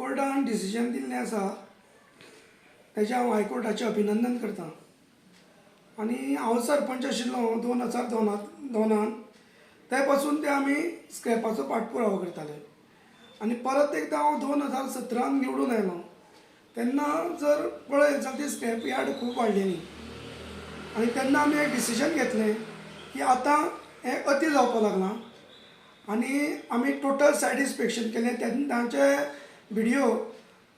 हायकोर्टान decision दिल्लें आसा तेजें हांव हायकोर्टाचें अभिनंदन करतां. आनी हांव सरपंच आशिल्लो 2002 ते पासून ते आमी स्क्रॅपाचो पाठपुरावो करताले. आनी परत एकदां हांव 2017 निवडून आयलो तेन्ना जर पळयत जाल्यार ती स्क्रॅप यार्ड खूब वाडलेली. आनी तेन्ना आमी एक डिसिजन घेतलें की आतां हें अती जावपाक लागलां आनी आमी टोटल सायड इन्स्पेक्शन केलें. तेन्नाचे बीडीओ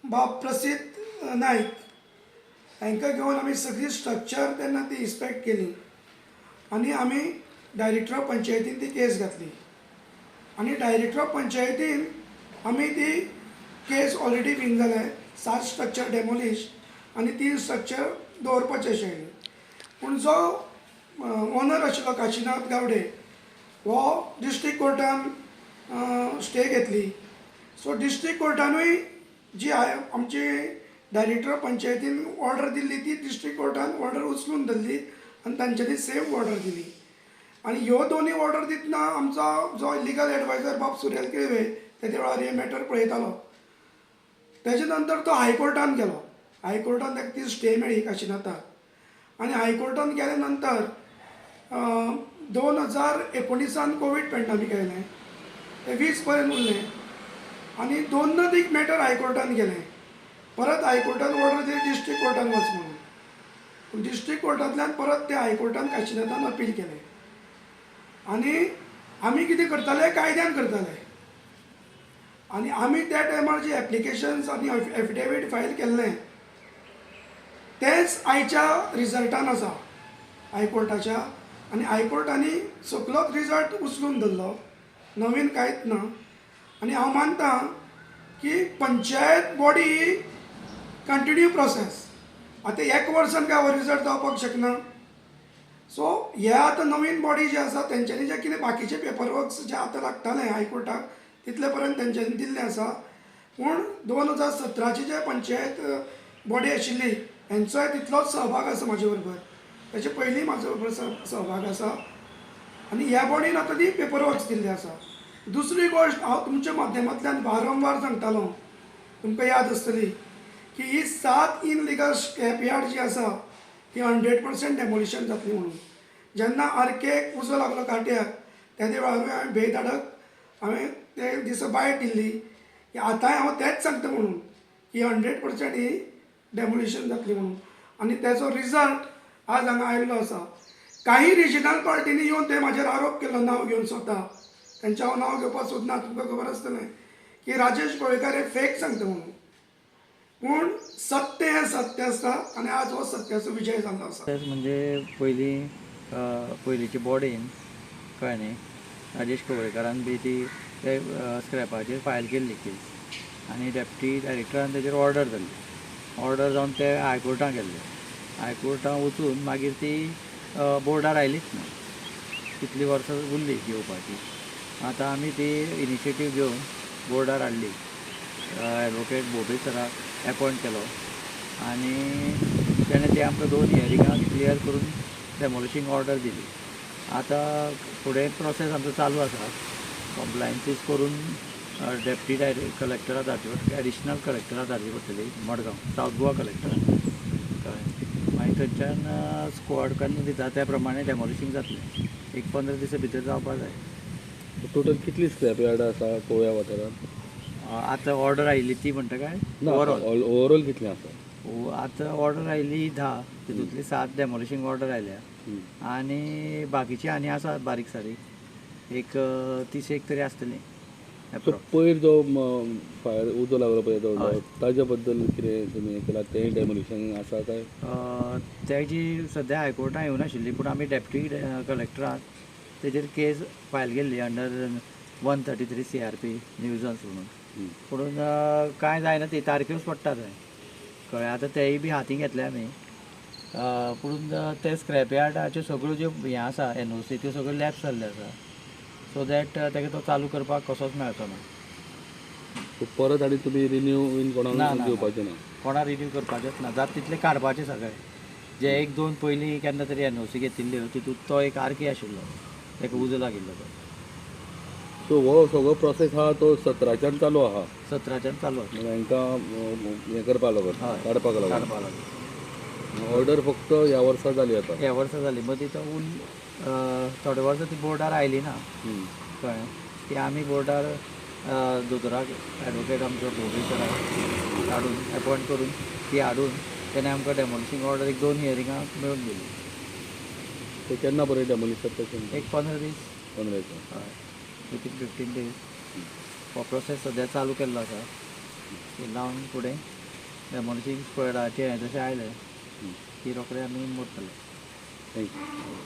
बाब प्रसिद्ध नायक हांकां घेवन आमी सगळी स्ट्रक्चर तेन्ना ती इन्स्पेक्ट केली आनी आमी डायरेक्टर ऑफ पंचायतीन ती केस घातली. आनी डायरेक्टर ऑफ पंचायतीन आमी ती केस ऑलरेडी विन जाले. 7 स्ट्रक्चर डेमोलिश आनी 3 स्ट्रक्चर दवरपाचें आशिल्लें. पूण जो ओनर आशिल्लो काशीनाथ गावडे हो डिस्ट्रिक्ट कोर्टान स्टे घेतली. सो डिस्ट्रिक्ट कोर्टानूय जी आमची डायरेक्टर पंचायतीन ऑर्डर दिल्ली ती डिस्ट्रिक्ट कोर्टान ऑर्डर उचलून धरली आनी तांच्यांनी सेम ऑर्डर दिली. आनी ह्यो दोनूय ऑर्डर दितना आमचो जो लिगल एडवायजर बाब सुरेल केळवे तेजे वेळार हे मॅटर पळयतालो. तेजे नंतर तो हायकोर्टान गेलो. हायकोर्टान ताका ती स्टे मेळ्ळी काशीनाथाक. आनी हायकोर्टान गेल्या नंतर 2019 कोवीड पेंडमीक आयलें, तें 20 पर्यंत उरलें आनी दोनदां एक मॅटर हायकोर्टान गेलें. परत हायकोर्टान ऑर्डर दिली डिस्ट्रिक्ट कोर्टान वच म्हणून. पूण डिस्ट्रिक्ट कोर्टांतल्यान परत ते हायकोर्टान काशीनाथान अपील केलें. आनी आमी कितें करताले, कायद्यान करताले. आनी आमी त्या टायमार जे एप्लिकेशन्स आनी एफिडेवीट फायल केल्लें तेंच आयच्या रिजल्टान आसा हायकोर्टाच्या. आनी हायकोर्टांनी सगलोच रिजल्ट उचलून धरलो, नवीन कांयच ना. आनी हांव मानता की पंचायत बॉडी ही कंटिन्यू प्रोसेस. आतां एक वर्सान काय हो रिजल्ट जावपाक शकना. सो हे आतां नवीन बॉडी जे आसा तेंच्यांनी जे कितें बाकीचे पेपर वर्क्स जे आतां लागताले हायकोर्टाक तितले पर्यंत तेंच्यांनी दिल्लें आसा. पूण 2017 जे पंचायत बॉडी आशिल्ली हेंचोय तितलोच सहभाग आसा म्हाजे बरोबर, तेचे पयलीं म्हाजो बरोबर सहभाग आसा. आनी ह्या बॉडीन आतां ती पेपर वर्क्स दिल्ली आसा. दुसरी गोश्ट हांव तुमच्या माध्यमांतल्यान वारंवार सांगतालो, तुमकां याद आसतली की ही 7 इनलिगल स्क्रॅप यार्ड जी आसा ती 100% डेमोलिशन जातली म्हणून. जेन्ना आरकेक उजो लागलो काट्याक तेदे वेळारूय हांवें बेधडक हांवें ते दिसा बायट दिल्ली की आतांय हांव तेंच सांगता म्हणून की 100% ही डेमोलिशन जातली म्हणून. आनी तेजो रिजल्ट आज हांगा आयिल्लो आसा. काही रिजनल पार्टींनी येवन ते म्हाजेर आरोप केलो नांव घेवन स्वता, तेंचें हांव नांव घेवपाक सोदना, तुमकां खबर आसतलें की राजेश गोवेकार हे फेक सांगता म्हणून. पूण सत्य हें सत्य आसता आनी आज हो सत्याचो विजय जाल्लो आसा. तेच म्हणजे पयलीं पयलींचे बॉडीन कळ्ळें न्ही, राजेश कवळेकारान बी ती ते स्क्रॅपाचेर फायल केल्ली केस आनी डेप्टी डायरेक्टरान तेजेर ऑर्डर जाल्ली. ऑर्डर जावन ते हायकोर्टान गेल्ले. हायकोर्टान वचून मागीर ती बोर्डार आयलीच ना, कितलीं वर्सां उरली घेवपाची. आतां आमी ती इनिशिएटीव घेवन बोर्डार हाडली. एडवोकेट भोबे सराक एपॉयंट केलो आनी तेणें ते आमकां 2 हियरिंगां क्लियर करून डेमोलिशींग ऑर्डर दिली. आतां फुडें प्रोसेस आमचो चालू आसा. कॉम्प्लायन्सीस करून डेप्टी डायरेक्ट कलेक्टराक धाडची पडटली, एडिशनल कलेक्टराक धाडची पडटली मडगांव सावथ गोवा कलेक्टराक, कळ्ळें. मागीर थंयच्यान स्क्वॉड केन्ना दिता त्या प्रमाणे डेमोलिशींग जातलें. एक 15 दिसां भितर जावपा जाय. टोटल कितली स्क्रॅप यार्ड आसा कोळ्या वाठारांत? आतां ऑर्डर आयिल्ली ती म्हणटा काय ओवरऑल? ओवरऑल कितली आसा? आतां ऑर्डर आयिल्ली 10, तितूंतली 7 डेमोलिशींग ऑर्डर आयल्या आनी बाकीची आनी आसा बारीक सारीक एक 30 एक तरी आसतली. पयर जो फायर उजो लागलो पळय तो ताज्या बद्दल कितें तुमी केलां, तें डेमोलिशन आसा काय? तेजी सद्या हायकोर्टान येवनाशिल्ली, पूण आमी डेप्टी कलेक्टराक तेजेर केस फायल केल्ली अंडर 133 CRP nuisance म्हणून. पूण कांय जायना, ती तारख्योच पडटा थंय, कळ्ळें. आतां तेय बी हाती घेतले आमी. पूण ते स्क्रॅप यार्डाच्यो सगळ्यो ज्यो हें आसा NOC त्यो सगळ्यो लॅप्स जाल्ल्यो आसा. सो that ताका तो चालू करपाक कसोच मेळचो ना. परत आनी तुमी रिन्यू बीन कोणाक दिवपाचें ना? कोणाक रिन्यू करपाचेंच ना, जाता तितलें काडपाचें सगळें. जे 1-2 पयलीं केन्ना तरी NOC घेतिल्ल्यो तितूंत तो एक आरके आशिल्लो, ताका उजो लागिल्लो तो. सो हो सगळो प्रोसेस आहा तो 17च्यान चालू आहा. 17च्यान चालू आसा. म्हणजे हांकां हें करपाक लागून, हय. काडपाक लागून काडपा लागून ऑर्डर फक्त ह्या वर्सा जाली आतां. ह्या वर्सा जाली. मदीं तो थोडे वर्सां ती बोर्डार आयली ना. कळ्ळें ती आमी बोर्डार दोतोराक एडवोकेट आमचो भोबे सराक हाडून एपॉयंट करून ती हाडून तेणें आमकां डेमोलिशींग ऑर्डर एक 2 हियरिंगां मेळून दिली. ते केन्ना बरें डेमोलिश जाता तें? एक 15 दीस. 15 दिसां. हय, विथीन 15 डेज हो प्रोसेस सद्या चालू केल्लो आसा. ती लावन फुडें डेमोलिशींग स्क्वॉडाचें हें जशें आयलें की रोखडें आमी मोडटले. Thank you.